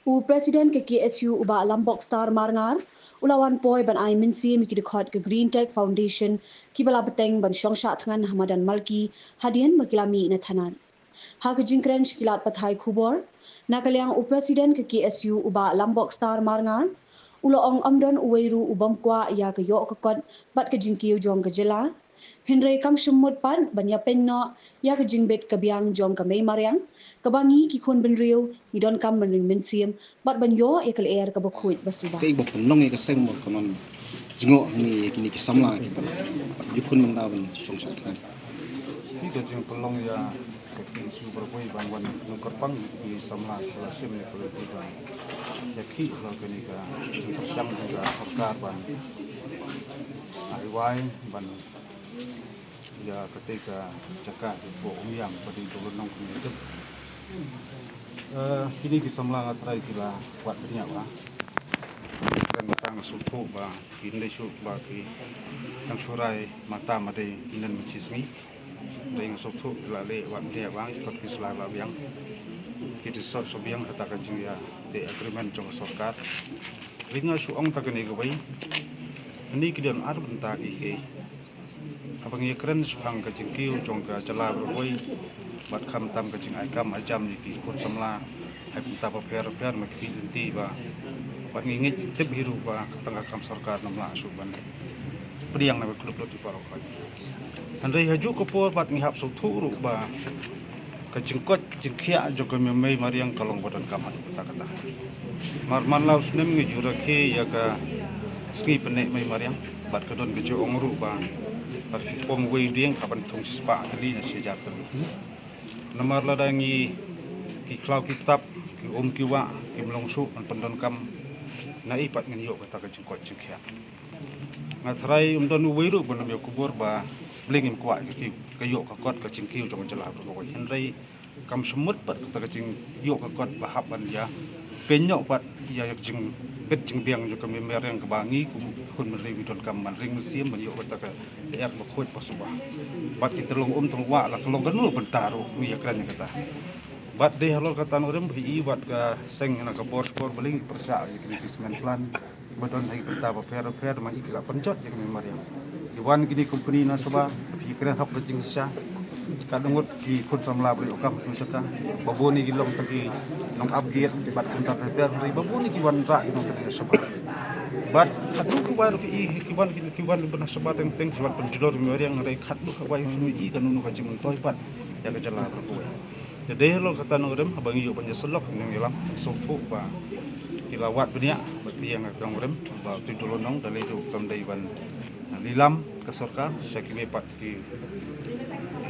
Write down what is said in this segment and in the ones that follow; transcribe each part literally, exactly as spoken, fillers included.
U President ka K S U u Bah Lambok Star Marngar u la wan poi ban ai mynsiem ïa ki dkhot ka Green Tech Foundation kiba la bteng ban shong shah thngan ha madan Malki hadien ba ki la mih na thanat. Ha ka jingkren sha ki lad pathai khubor, na ka liang u President ka K S U u Bah Lambok Star Marngar u la ong ym don uwei ruh u bym kwah ïa ka ïoh ka kot bad ka jingkiew jong ka jylla. Hynrei kam shym mut pat ban ïa pynnoh ïa ka jingbit ka biang jong ka mei mariang kaba ngi ki khun bynriew ngi donkam ban ring mynsiem bad ban ïoh ïa ka lyer kaba khuid ba suba. Ka i ba pynlong ïa ka seng ba ka non jngoh ngi ïa kini ki samla ki ba ïa khun mynta ban shong shah thngan. Ki ka jingpynlong ïa ka K S U Brawei ban wan nongkyrpang ïa ki samla ki la shim ïa ka lynti ban ïa ki la kani ka jingpyrshang jong ka sorkar ban ai wai ban ïa kata ka jaka sha ka Umïam ba dei Dolonong kane ka dep. Eh, kini ki samla nga tharai ki la wad bniah ba. Kan tang sngewthuh ba ki ndei shuh ba ki tang shurai mata ma dei ki nen ma chi sngi. Dei nga sngewthuh ki la leh wad bniah ba ki kot ki sla la biang. Ki dei sot so biang kata ka jingïa te agreement jong ka sorkar. Ri nga shu ong ta kane kawei. Ani ki don ar bynta ki ki. Haba ngi kren shaphang ka jingkiew jong ka jylla Brawei bad khamtam ka jingai kam ai jam ïa ki khun samla. Hai bynta bapher bapher ma ki lynti ba bad ngi ngeit tip hi ruh ba ka tang ka kam sorkar nam lah shu ban pdiang na ka klub lut i parok. Hynrei ha juk ka por bad ngi hap sngewthuh ruh ba ka jingkoit jingkhiah jong ka mei mariang ka long ba donkam haduh katta katta. Mar man la u snem ngi ju rakhe ïa ka sngi pynneh mei mariang bad ka don ka jingong ruh ba bad ki pom wei dieng ka ban thung shispah tylli na shi hajar tylli. Namar lada ngi ki khlaw ki tap ki um ki wah kim long shuh ban pyndonkam na i pat ngin ïoh kata ka jingkoit jingkhiah. Nga tharai um don uwei ruh ban ym ïoh khubor ba bling im kwah ka kiew ka ïoh ka kot ka jingkiew jong ka jylla Brawei. Hynrei kam shym mut pat kata ka jingïoh ka kot ba hap ban ïa pynïoh pat ïa ka jingbit jingbiang jong ka mei mariang kaba ngi kum khun bynriew ngi donkam ban ring mynsiem ban ïoh kata ka lyer ba khuid ba suba. Bad ki tyrlong um tyrlong wah la ka long kano bynta ruh ngi ïa kren ïa kata. Bad dei halor kata nongrim ba i bad ka seng na ka bor spor ba lei pyrshah ïa kine ki cement plant. Ba don ha ki bynta bapher bapher ma i ki la pynjot ïa ka mei mariang. Ki wan kine company na Sabah ki kren hok ka jingshisha. Ka dang ngut ki khun samla ba ri ukam tu saka. Ba bun ki long ta ki nong ap giat ki bad khun ta ter ter ri ba bun ki wan rah ki nong ta na Sabah. Bad katu ki wan ki i ki wan ki ki wan ba na Sabah teng teng ki wan pynjulor mei mariang ri katu ka wan mei i ka nunu ka jingmyntoi bad ïa ka jylla ba kawei. Te dei halor kata nongrim haba ngi ïoh ban ïasyllok nongïalam sngewthuh ba ki la wad bniah ba ki ïa nga nongrim ba u Tij Dolonong da lei ruh kam dei ban lilam ka sorkar sha kiwei pat ki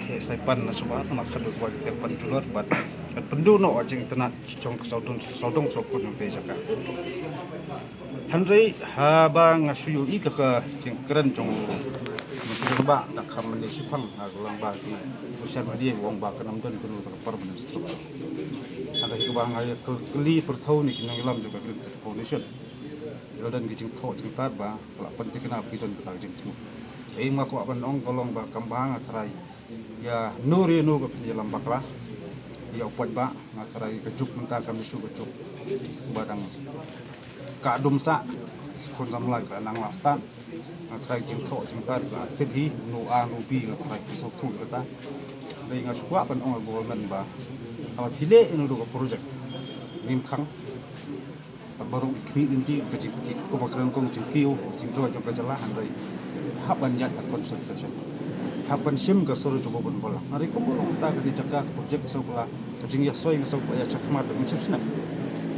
heh saipan na Sabah namar khatduh ba ki teng pynjulor bad kan pynduh noh ka jingitynnad jong ka sawdong sawdong sawkun jong te jaka. Hynrei haba nga shu ïohi ka ka jingkren jong u Myntri Rangbah da kham mynne shiphang ha ka lang ba ki u Sharma Dien u ong ba kan ym don kano ka permanent structure. Hynrei kaba nga ïa kylli pyrthei na ki nongïalam jong ka Green Tech Foundation. Ki la don ki jingthoh jingtad ba ka la pynthikna ba ki don kata ka jingthmu. Ei ma kwah ban ong ka long ba kam ba nga tharai ïa no re no ba pynïalam bakla ïa u paidbah. Nga tharai ka juk mynta kam ïa shu ka juk ba dang ka dum sah, khun samla ka nang la stad. Nga tharai jingthoh jingtad ka tip hi no A no B nga tharai ki sngewthuh kata. Dei nga shu kwah ban ong ha government ba haba phi leh ïa no ka project ngim khang. Bad baroh ki khmih lynti ka jing, kumba kren kong jingkiew jingdroh jong ka jylla hynrei hap ban ïaid ha consultation. Hap ban shim ka sur jong u bun balang. Hynrei kumba long ta ka jingjaka ka project ka sawkla ka jingïasoi ka sawkla ïa shakhmat ka jingshim snem.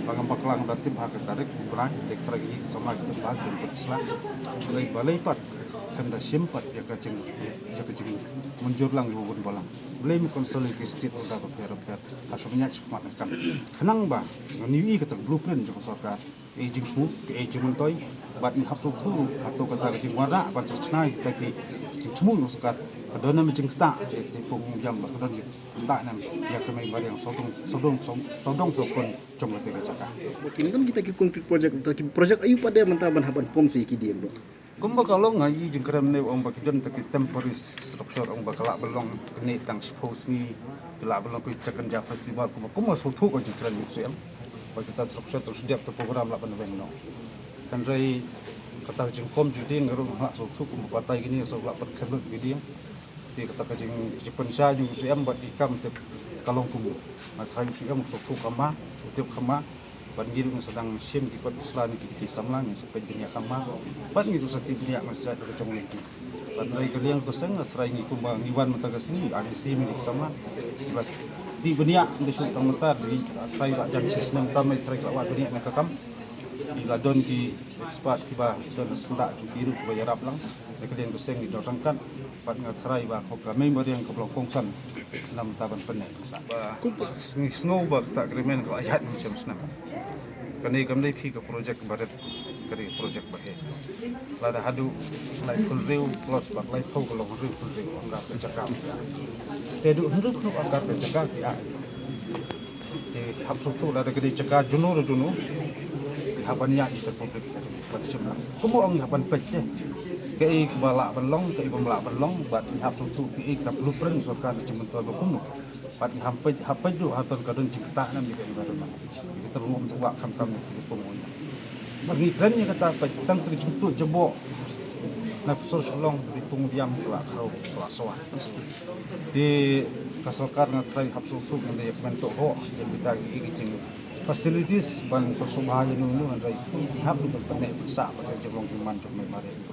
Ba ngam bakla ngam da tip ha ka tarik u Blai dei ka tarik ïa ka samla ka tip ha ka jingkut sla. Hynrei balei pat kan da shim pat ïa ka jing, ïa ka jingmynjur lang jong u bun balang. Balei mi consulting ki state order bapher bapher. Ha shu bniah shakhmat ka kam. Khnang ba ngan ïohi kata ka blueprint jong ka sorkar. Ka ei jingthmu, ka ei jingmyntoi bad ngi hap sngewthuh hato kata ka jingwanrah ban sa shna ïa kita ki jingthmu jong ka sorkar. Ka don ne jingktah ïa kita ki pung ïam ba ka don jingktah ne ïa ka mei mariang sawdong sawdong sawdong sawkun jong kata ka jaka. Kin don kita ki concrete project, kita ki project aïu pat de mynta ban hap ban pom sa ïa ki dien ba. Kumba ka long ha i jingkren ne ong ba ki don ta ki temporary structure ong ba ka lah ba long kane tang shiphew sngi, ka lah ba long ki Chakanja festival kumba kumba sngewthuh ka jingkren ne shu em. Kita trok sha trok sdep ta program lah ban weng noh. Hynrei kata ka jingkhom jingding ruh nga sngewthuh kum u batai kine sngewlah ban kham lut kine. Te kata ka jing jingpynshai jong u C M bad ki kam te ka long kum u. Nga tharai u C M u sngewthuh kham ma, u tip kham ma. Bad ngi ruh ngi sdang shim ki kot sla ne ki ki samla ngi sa peit bniah kham ma. Bad ngi ruh sa tip bniah ngi sa da ka jong lynti. Bad hynrei ka liang ka seng nga tharai ngi kumba ngi wan mynta ka sngi, ani si ngi sama. Bad tip bniah ngi shu tang mynta, ngi tharai la jan shi snem tam ngi tharai la wad bniah na ka kam. Ngi la don ki expert kiba don la senda ki ruh kiba ïarap lang. Na ka liang ka seng ngi don ryngkat. Bad nga tharai ba ko ka mei mariang ka blong kongsan na mynta ban pyneh sa. Ba kumba ngi sngew ba kata agreement ka la ïaid mynta snem. Kane kam dei phi ka project barit, ka dei project ba heh. Lada haduh laiphew hynriew plus bad laiphew ka long hynriew hynriew ong ka jaka. Te duh hynriew hynriew ong ka jaka ki ai. Te hap sngewthuh lada ka dei jaka junu re junu. Hap ban ïa ita public ban shim lang. Kumba ong hap ban peit te. Kaei kaba lah ban long, kaei bym lah ban long, bad hap sngewthuh kaei ka blueprint sorkar ka jingmyntoi ba kumno. Bad ngi hap peit, hap peit duh ha ton ka don jingktah nam jingktah environment. Ngi tyrwa ym tyrwa khamtam ngi tyrwa pynmih. Bad ngi kren ïa kata peit tang tyrwa jingtuh jaboh. Na ka sur Shillong ri pung biang ka la khaw ka la swa. Te ka sorkar nga tharai hap sngewthuh ngi ïa kmen to ho ïa kita ki jing facilities ban pynsngewbha ïa nunu hynrei hap duh ban pyneh pynsah bad ïa jinglong jingman jong mei mariang.